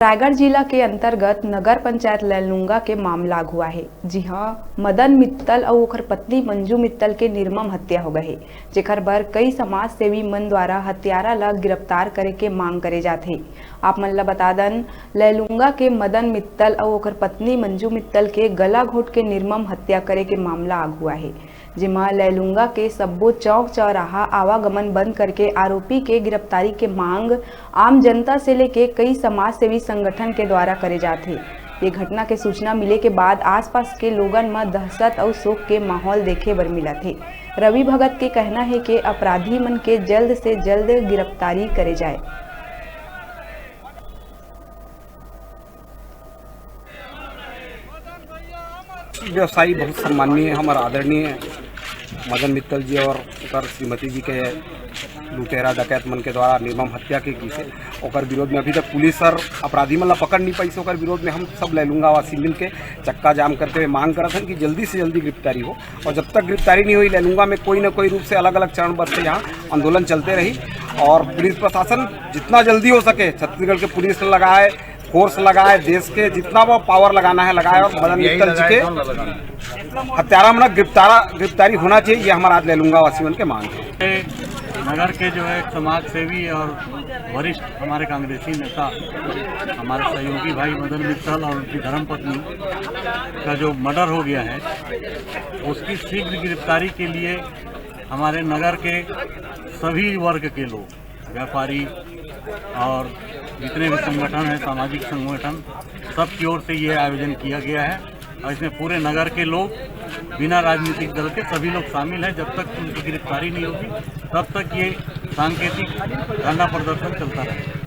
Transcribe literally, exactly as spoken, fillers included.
रायगढ़ जिला के अंतर्गत नगर पंचायत लैलूंगा के मामला आगू आए हे, जिहां मदन मित्तल अउ ओकर पत्नी मंजू मित्तल के निर्मम हत्या हो गए हे, जेकर बर कई समाज सेवी मन द्वारा हत्यारा ला गिरफ्तार करे के मांग करे जात हे। आप मन ला बता दन, लैलूंगा के मदन मित्तल अउ ओकर पत्नी मंजू मित्तल के गला घोट के निर्मम हत्या करे के मामला आगू आए हे, जेमा लैलूंगा के सब्बो चौक चौराहा आवागमन बंद करके आरोपी के गिरफ्तारी के मांग आम जनता से लेके कई समाज सेवी संगठन के द्वारा करे जात हे। ये घटना के सूचना मिले के बाद आसपास के लोगन म दहशत अउ शोक के माहौल देखे बर मिलत हे। रवि भगत के कहना हे कि अपराधी मन के जल्द से जल्द गिरफ्तारी करे जाए। व्यवसायी बहुत सम्माननीय, हमारा आदरणीय मदन मित्तल जी और ओकर श्रीमती जी के लुटेरा डकैत मन के द्वारा निर्मम हत्या के गीस हे, ओकर विरोध में अभी तक पुलिस और अपराधी मन ला पकड़ नहीं पाइस हे। ओकर विरोध में हम सब लैलूंगा वासी मिल के चक्का जाम करते हुए मांग करत हन कि जल्दी से जल्दी गिरफ्तारी हो, और जब तक गिरफ्तारी नहीं होही, लैलूंगा में कोई न कोई रूप से अलग अलग चरणबद्ध से यहाँ आंदोलन चलते रही। और पुलिस प्रशासन जितना जल्दी हो सके छत्तीसगढ़ के पुलिस लगाए, फोर्स लगाए, देश के जितना वो पावर लगाना है लगाए और मदन मित्तल जी के हत्यारा मन गिरफ्तारा गिरफ्तारी होना चाहिए, ये हमारा आज लैलूंगा वासी मन के मांग है। नगर के जो है समाज सेवी और वरिष्ठ हमारे कांग्रेसी नेता, हमारे सहयोगी भाई मदन मित्तल और उनकी धर्मपत्नी का जो मर्डर हो गया है, उसकी शीघ्र गिरफ्तारी के लिए हमारे नगर के सभी वर्ग के लोग, व्यापारी और जितने भी संगठन हैं, सामाजिक संगठन, सबकी ओर से ये आयोजन किया गया है। और इसमें पूरे नगर के लोग, बिना राजनीतिक दल के सभी लोग शामिल हैं। जब तक उनकी गिरफ्तारी नहीं होगी, तब तक ये सांकेतिक धरना प्रदर्शन चलता रहेगा।